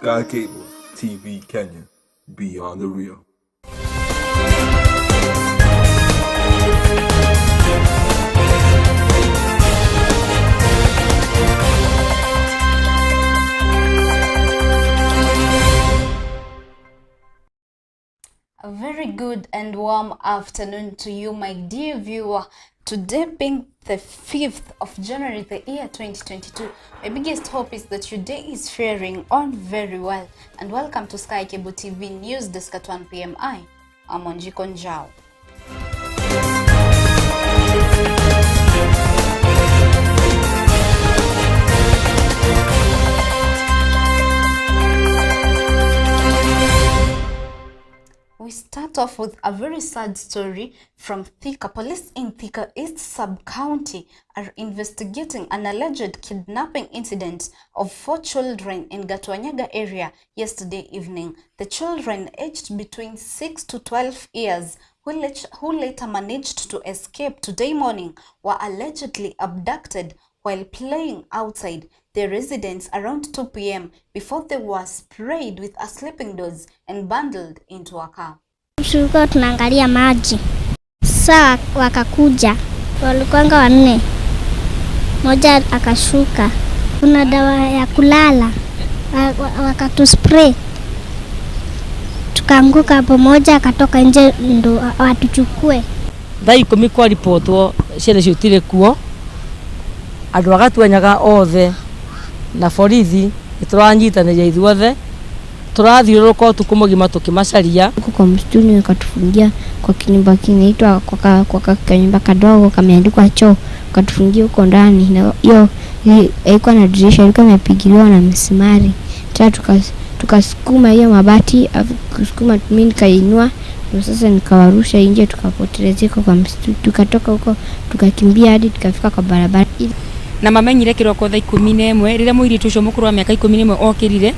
Sky Cable TV Kenya, beyond the real. A very good and warm afternoon to you, my dear viewer. Today being the 5th of January, the year 2022, my biggest hope is that your day is faring on very well. And welcome to Sky Cable TV News Desk at 1 p.m. I am Wanjiku Njau. We start off with a very sad story from Thika. Police in Thika East Sub-County are investigating an alleged kidnapping incident of 4 children in Gatuanyaga area yesterday evening. The children, aged between 6 to 12 years, who later managed to escape today morning, were allegedly abducted while playing outside their residence around 2 p.m. before they were sprayed with a sleeping dose and bundled into a car. Tulikuwa tunaangalia maji. Saa wakakuja, walikuwanga wanne, moja akashuka. Kuna dawa ya kulala, wakatuspray, tukaanguka hapo, moja akatoka nje ndo watuchukue. Thaa ikumi kwa ripotwo ciana icio itirĩ kuo, andũ a Gatuanyaga othe na borithi nĩtũranyitanĩria ithuothe, tũrathiũrũrũka ũtukũ mũgima tũkĩmacaria. Huko kwa msituni wakatufungia kwa kinyumba kinaitwa kwa kanyumba kadogo kameandikwa choo, wakatufungia huko ndani, na hiyo haikuwa na dirisha, ilikuwa imepigiliwa na msimari. Tena tukasukuma hiyo mabati, afu kusukuma mimi nikainua, ndio sasa nikawarusha nje, tukapotelezeka kwa msitu, tukatoka huko tukakimbia hadi tukafika kwa barabara. Na mamenyire kiroko thaa ikumi na ĩmwe rĩrĩa mũirĩtu ũcio mũkũrũ wa mĩaka ikũmi na ĩmwe okĩrire,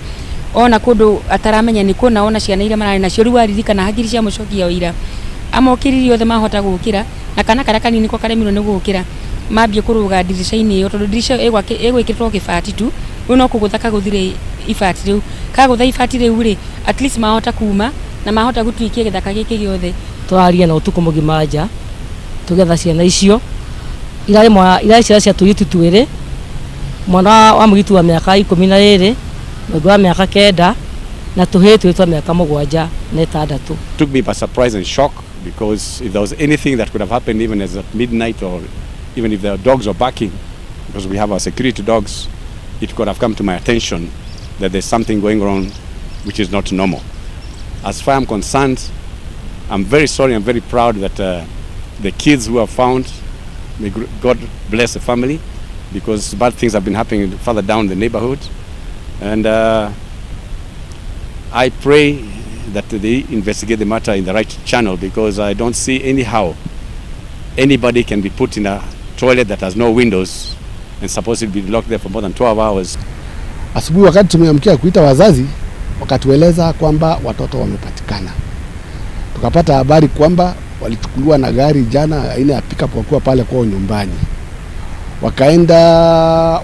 ona kũndũ ataramenya nĩ kũ, na ona ciana iria mararĩ nacio, rĩu aririkana hakiri cia mũcokia ũira. Amokĩririe othe mahota gũkĩra, na kana karĩa kanini ko karemirwo nĩ gũkĩra, mambie kũrũga ndirica-inĩ ĩyo, tondũ ndirica ĩyo ĩgwĩkĩrĩtwo kĩbati tu, rĩu no kũgũtha kagũthire ibati rĩu. Kagũtha ibati rĩu rĩ, at least mahota kuma na mahota gũtuĩkia gĩthaka gĩkĩ gĩothe. Tũraria na ũtukũ mũgima nja tũgetha ciana icio, irarĩ mwana, irarĩ ciana cia tũirĩtu twĩrĩ, mwana wa mũirĩtu wa mĩaka ikũmi na ĩrĩ, na ũngĩ wa mĩaka kenda, na tũhĩĩ twĩrĩ twa mĩaka mũgwanja na ĩtandatũ. Took me by surprise and shock, because if there was anything that could have happened even as at midnight, or even if the dogs were barking, because we have our security dogs, it could have come to my attention that there's something going on which is not normal. As far as I'm concerned, I'm very sorry and very proud that the kids who are found, may God bless the family, because bad things have been happening further down the neighborhood. And I pray that they investigate the matter in the right channel, because I don't see anyhow anybody can be put in a toilet that has no windows and supposed to be locked there for more than 12 hours. Asubuhi wakati tumeamkia kuita wazazi, wakatueleza kwamba watoto wamepatikana. Tukapata habari kwamba walichukuliwa na gari jana aina ya pickup wakiwa pale kwao nyumbani. Wakaenda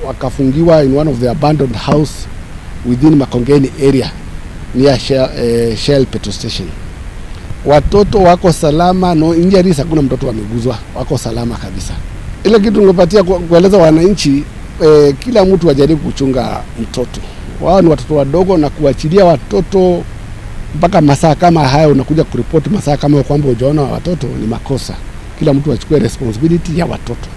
wakafungiwa in one of the abandoned house within Makongeni area near Shell petrol station. Watoto wako salama, no injuries, hakuna mtoto ameguzwa, wako salama kabisa. Ile kitu ningepatia kueleza wananchi, kila mtu ajaribu kuchunga mtoto. Wao ni watoto wadogo, na kuachilia watoto mpaka masaa kama haya, unakuja kuripoti masaa kama hayo kwamba hujaona watoto ni makosa. Kila mtu achukue responsibility ya watoto.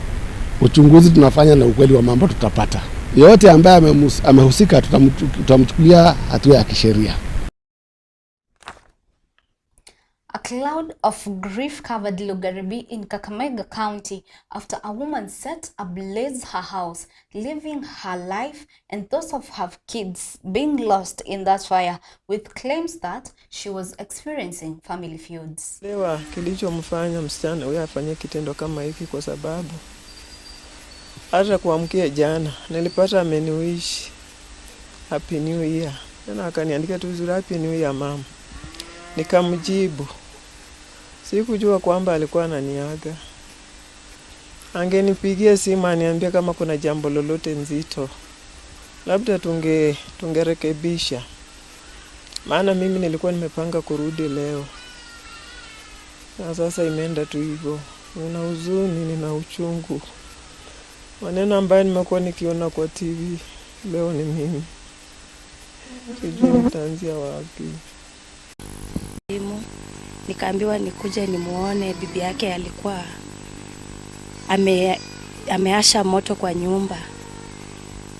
Uchunguzi tunafanya na ukweli wa mambo tutapata. Yeyote ambaye amehusika tutamchukulia hatua ya kisheria. A cloud of grief covered Lugaribi in Kakamega County after a woman set ablaze her house, leaving her life and those of her kids being lost in that fire, with claims that she was experiencing family feuds. Lewa kilichomfanya msichana huyo afanye kitendo kama hiki, kwa sababu hata kuamkia jana nilipata ameniwish Happy New Year. Tena akaniandikia tu vizuri Happy New Year mama. Nikamjibu. Sikujua kwamba alikuwa ananiaga. Angenipigia simu aniambia kama kuna jambo lolote nzito, labda tungerekebisha. Maana mimi nilikuwa nimepanga kurudi leo, na sasa imeenda tu hivyo. Nina huzuni, nina uchungu. Maneno ambayo nimekuwa nikiona kwa TV leo ni mimi, sijui nitaanzia wapi. Simu nikaambiwa nikuje nimuone bibi yake alikuwa ameasha moto kwa nyumba.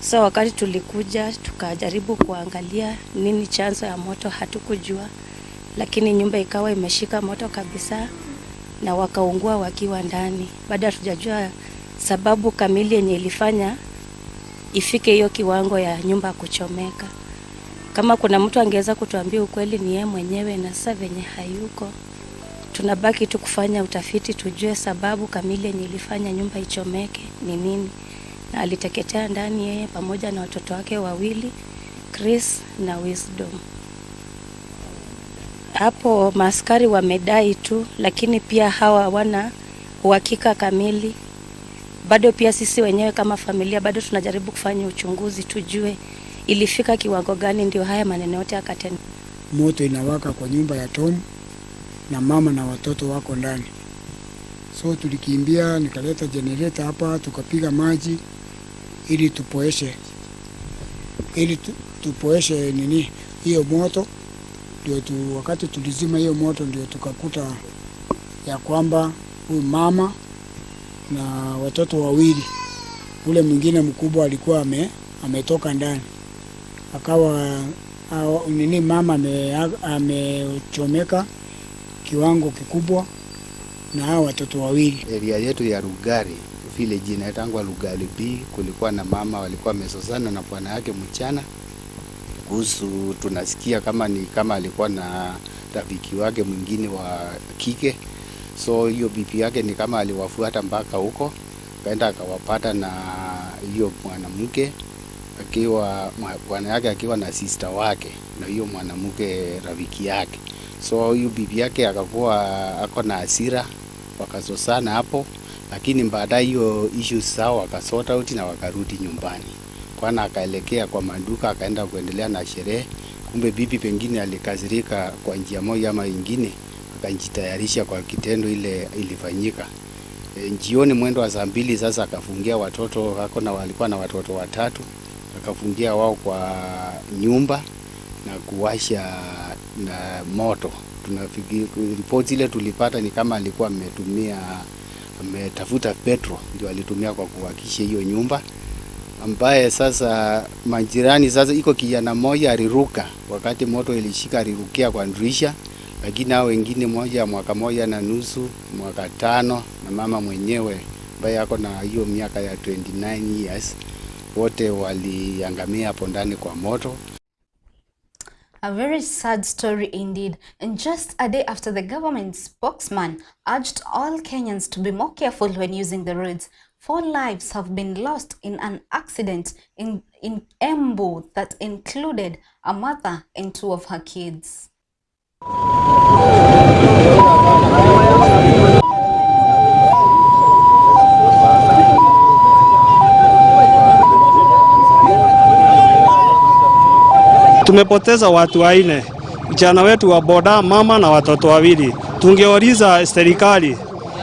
So wakati tulikuja tukajaribu kuangalia nini chanzo ya moto, hatukujua, lakini nyumba ikawa imeshika moto kabisa na wakaungua wakiwa ndani. Bado hatujajua sababu kamili yenye ilifanya ifike hiyo kiwango ya nyumba kuchomeka. Kama kuna mtu angeweza kutuambia ukweli ni yeye mwenyewe, na sasa venye hayuko, tunabaki tu kufanya utafiti tujue sababu kamili yenye ilifanya nyumba ichomeke ni nini. Na aliteketea ndani yeye pamoja na watoto wake wawili, Chris na Wisdom. Hapo maaskari wamedai tu, lakini pia hawa hawana uhakika kamili. Bado pia sisi wenyewe kama familia bado tunajaribu kufanya uchunguzi tujue ilifika kiwango gani ndio haya maneno yote yakatendeka. Moto inawaka kwa nyumba ya Tom na mama na watoto wako ndani. So tulikimbia, nikaleta generator hapa, tukapiga maji ili tupoeshe nini hiyo moto. Ndio wakati tulizima hiyo moto ndio tukakuta ya kwamba huyu mama na watoto wawili, ule mwingine mkubwa alikuwa ametoka ndani, akawa nini, mama amechomeka kiwango kikubwa na hao watoto wawili. Area yetu ya Lugari village inaitangwa Lugari B, kulikuwa na mama walikuwa wamezozana na bwana yake mchana kuhusu, tunasikia kama ni kama alikuwa na rafiki wake mwingine wa kike, so hiyo bibi yake ni kama aliwafuata mpaka huko, kaenda akawapata na hiyo mwanamke akiwa bwana yake akiwa na sister wake na hiyo mwanamke rafiki yake. So huyu bibi yake akakuwa ako na hasira, wakazozana hapo, lakini baadaye hiyo issues zao wakasort out na wakarudi nyumbani. Bwana akaelekea kwa maduka akaenda kuendelea na sherehe. Kumbe bibi pengine alikasirika kwa njia moja ama ingine, akajitayarisha kwa kitendo ile ilifanyika. Jioni mwendo wa saa 2 sasa akafungia watoto ako na walikuwa na watoto watatu, akafungia wao kwa nyumba na kuwasha na moto. Tunafikiri ripoti ile tulipata ni kama alikuwa ametafuta petrol ndio alitumia kwa kuwakisha hiyo nyumba, ambaye sasa majirani sasa, iko kijana mmoja aliruka wakati moto ilishika, alirukia kwa dirisha, lakini hao wengine, moja mwaka 1.5, mwaka 5, na mama mwenyewe ambaye ako na hiyo miaka ya 29 years, wote waliangamia hapo ndani kwa moto. A very sad story indeed. And just a day after the government spokesman urged all Kenyans to be more careful when using the roads, four lives have been lost in an accident in Embu that included a mother and two of her kids. Tumepoteza watu 4, vijana wetu wa boda, mama na watoto wawili. Tungeuliza serikali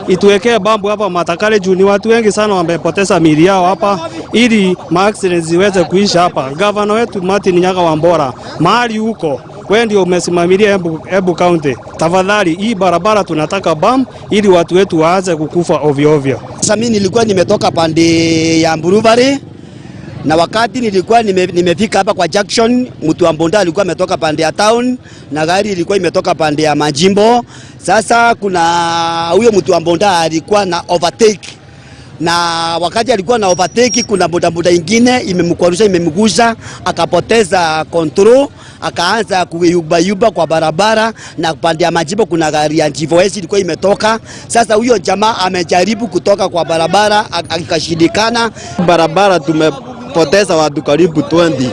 ituwekee bump hapa Matakale juu ni watu wengi sana wamepoteza miili yao hapa, ili maaccidents ziweze kuisha hapa. Gavana wetu Martin Nyaga Wambora, mahali huko wewe ndio umesimamilia Embu County, tafadhali hii barabara tunataka bump ili watu wetu waanze kukufa ovyo ovyo. Sasa mimi nilikuwa nimetoka pande ya Mburubari na wakati nilikuwa nimefika hapa kwa junction, mtu wa boda alikuwa ametoka pande ya town na gari ilikuwa imetoka pande ya Majimbo. Sasa kuna huyo mtu wa boda alikuwa na overtake, na wakati alikuwa na overtake, kuna bodaboda ingine imemkwarusha, imemgusa, akapoteza control, akaanza kuyubayuba kwa barabara, na pande ya Majimbo kuna gari ya GVS ilikuwa imetoka. Sasa huyo jamaa amejaribu kutoka kwa barabara akashindikana. Barabara tumepoteza watu karibu 20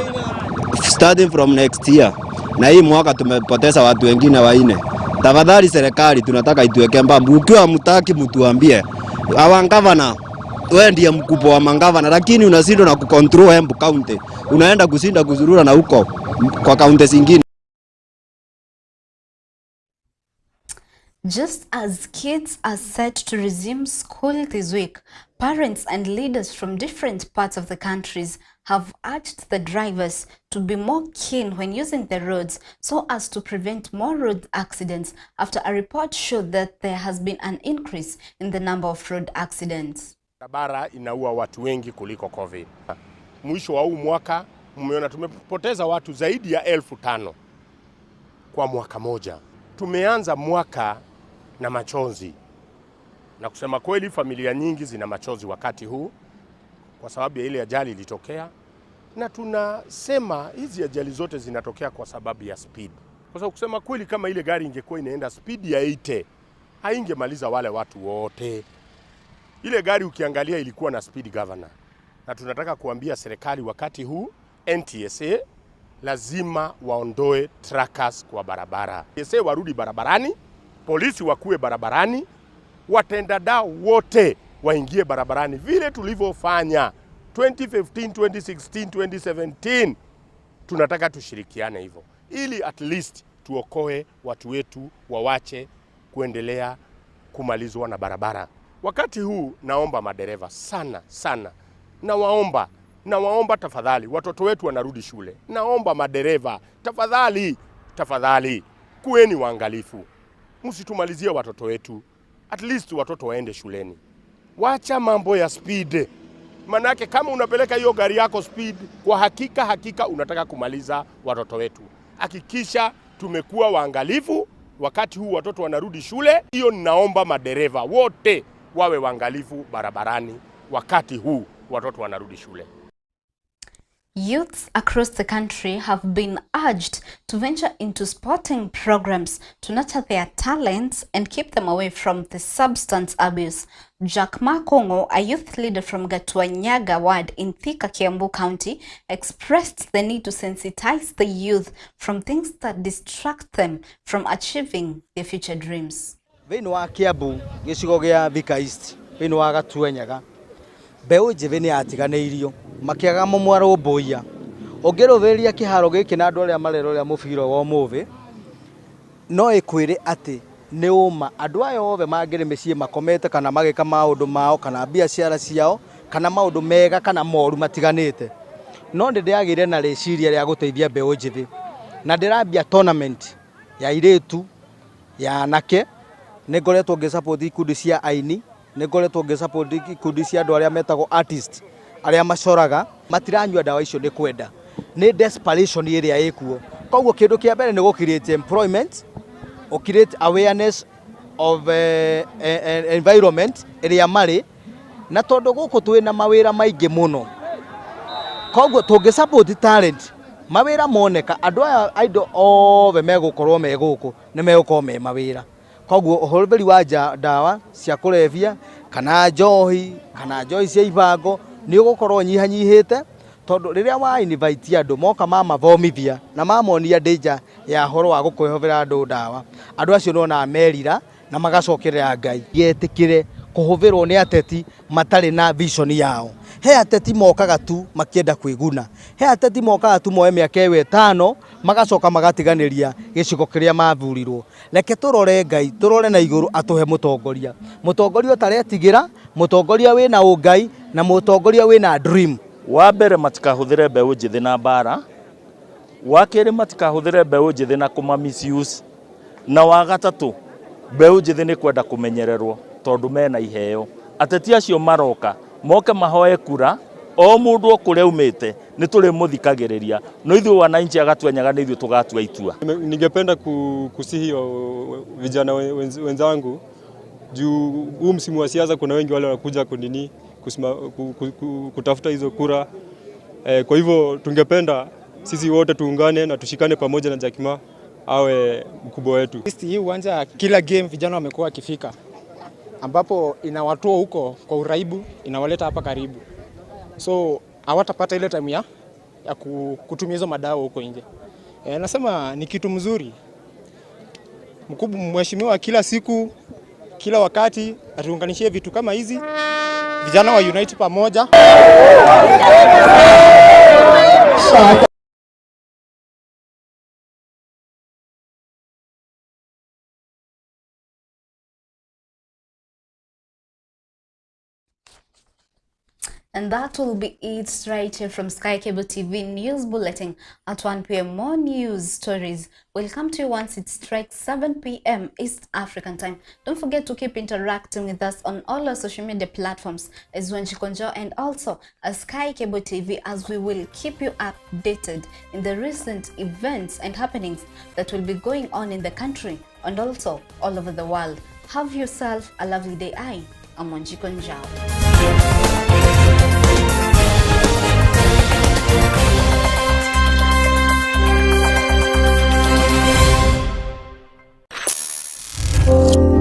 starting from next year, na hii mwaka tumepoteza watu wengine 4. Tafadhali serikali, tunataka ituweke bump. Ukiwa mtaki mtuambie. Our governor, wewe ndiye mkubwa wa magavana, lakini unashindwa na kucontrol Embu County, unaenda kushinda kuzurura na huko kwa kaunti zingine. Just as kids are set to resume school this week, parents and leaders from different parts of the countries have urged the drivers to be more keen when using the roads so as to prevent more road accidents after a report showed that there has been an increase in the number of road accidents. Barabara inaua watu wengi kuliko COVID. Mwisho wa huu mwaka mmeona tumepoteza watu zaidi ya 5,000 kwa mwaka moja. Tumeanza mwaka na machozi, na kusema kweli familia nyingi zina machozi wakati huu kwa sababu ya ile ajali ilitokea, na tunasema hizi ajali zote zinatokea kwa sababu ya speed. Kwa sababu kusema kweli kama ile gari ingekuwa inaenda speed ya 80 haingemaliza wale watu wote. Ile gari ukiangalia ilikuwa na speed governor. Na tunataka kuambia serikali wakati huu NTSA lazima waondoe trackers kwa barabara. NTSA warudi barabarani, polisi wakuwe barabarani, watendadao wote waingie barabarani vile tulivyofanya 2015, 2016, 2017. Tunataka tushirikiane hivyo ili at least tuokoe watu wetu wawache kuendelea kumalizwa na barabara. Wakati huu naomba madereva sana sana, nawaomba tafadhali, watoto wetu wanarudi shule. Naomba madereva tafadhali, tafadhali kuweni waangalifu, msitumalizie watoto wetu. At least watoto waende shuleni. Wacha mambo ya speed. Manake kama unapeleka hiyo gari yako speed, kwa hakika unataka kumaliza watoto wetu. Hakikisha tumekuwa waangalifu wakati huu watoto wanarudi shule. Hiyo naomba madereva wote wawe waangalifu barabarani wakati huu watoto wanarudi shule. Youths across the country have been urged to venture into sporting programs to nurture their talents and keep them away from the substance abuse. Jack Makongo, a youth leader from Gatuanyaga ward in Thika, Kiambu County, expressed the need to sensitize the youth from things that distract them from achieving their future dreams. Thĩinĩ wa Kiambu gĩcigo gĩa Thika East thĩinĩ wa Gatuanyaga mbeũ njĩthĩ nĩ yatiganĩirio makĩaga mũmwarũmbũiya. Ũngĩrũthĩrĩria kĩharo gĩkĩ na andũ arĩa marerorera mũbira wa ũmũthĩ no ĩkwĩre atĩ nĩ ũma andũ aya othe mangĩrĩ mĩciĩ makomete kana magĩka maũndũ mao kana biacara ciao kana maũndũ mega kana moru matiganĩte. No nĩ ndĩragĩire na rĩciria rĩa gũteithia mbeũ njĩthĩ na ndĩrambia tournament ya airĩtu ya anake. Nĩ ngoretwo ngĩ support ikundi cia aini, nĩ ngoretwo ngĩ support ikundi cia andũ arĩa metagwo artist arĩa macoraga. Matiranyua ndawa icio nĩ kwenda, nĩ desperation ĩrĩa ĩkuo. Koguo kĩndũ kĩa mbere nĩ gũ create employment, ũ create awareness of environment ĩrĩa marĩ, na tondũ gũkũ twĩna mawĩra maingĩ mũno, koguo tũngĩ support talent mawĩra moneka andũ aya aindo othe megũkorwo me gũkũ nĩ megũkorwo me mawĩra. Koguo ũhũthĩri wa ndawa cia kũrebia kana njohi kana njohi cia ibango nĩ ũgũkorwo ũnyihanyihĩte, tondũ rĩrĩa wa invite andũ moka mamathomithia na mamonia danger ya horo wa gũkwĩhũthĩra andũ ndawa, andũ acio nĩwonaga merira na magacokerera Ngai. Getĩkĩre kũhũthĩrwo nĩ ateti matarĩ na vision yao. He ateti mokaga tu makĩenda kwĩguna, he ateti mokaga tu moe mĩaka ĩyo ĩtano magacoka magatiganĩria gĩcigo kĩrĩa mathurirwo. Reke tũrore Ngai, tũrore na igũrũ atũhe mũtongoria, mũtongoria ũtaretigĩra, mũtongoria wĩna ũngai na mũtongoria wĩna dream. Wa mbere matikahũthĩre mbeũ njĩthĩ na mbara, wa kerĩ matikahũthĩre mbeũ njĩthĩ na kũma misuse, na wa gatatũ mbeũ njĩthĩ nĩ kwenda kũmenyererwo tondũ mena iheo. Ateti acio maroka moke mahoe kura o mũndũ o kũrĩa aumĩte nĩ tũrĩmũthikagĩrĩria, no ithuĩ wananchi a Gatuanyaga nĩ ithuĩ tũgatua itua. Ningependa kusihi vijana wenzangu juu huu msimu wa siasa kuna wengi wale wanakuja kunini kutafuta hizo kura. Kwa hivyo tungependa sisi wote tuungane na tushikane pamoja na Jack Ma awe mkubwa wetu. Hii uwanja kila game vijana wamekuwa wakifika, ambapo inawatoa huko kwa uraibu inawaleta hapa karibu, so hawatapata ile time ya kutumia hizo madawa huko nje. Nasema ni kitu mzuri. Mkubwa mheshimiwa kila siku kila wakati atuunganishie vitu kama hizi, vijana wa unite pamoja. And that will be it right here from Sky Cable TV News Bulletin at 1 p.m. More news stories will come to you once it strikes 7 p.m. East African time. Don't forget to keep interacting with us on all our social media platforms as Wanjiku Njau and also as Sky Cable TV, as we will keep you updated in the recent events and happenings that will be going on in the country and also all over the world. Have yourself a lovely day. I am Wanjiku Njau.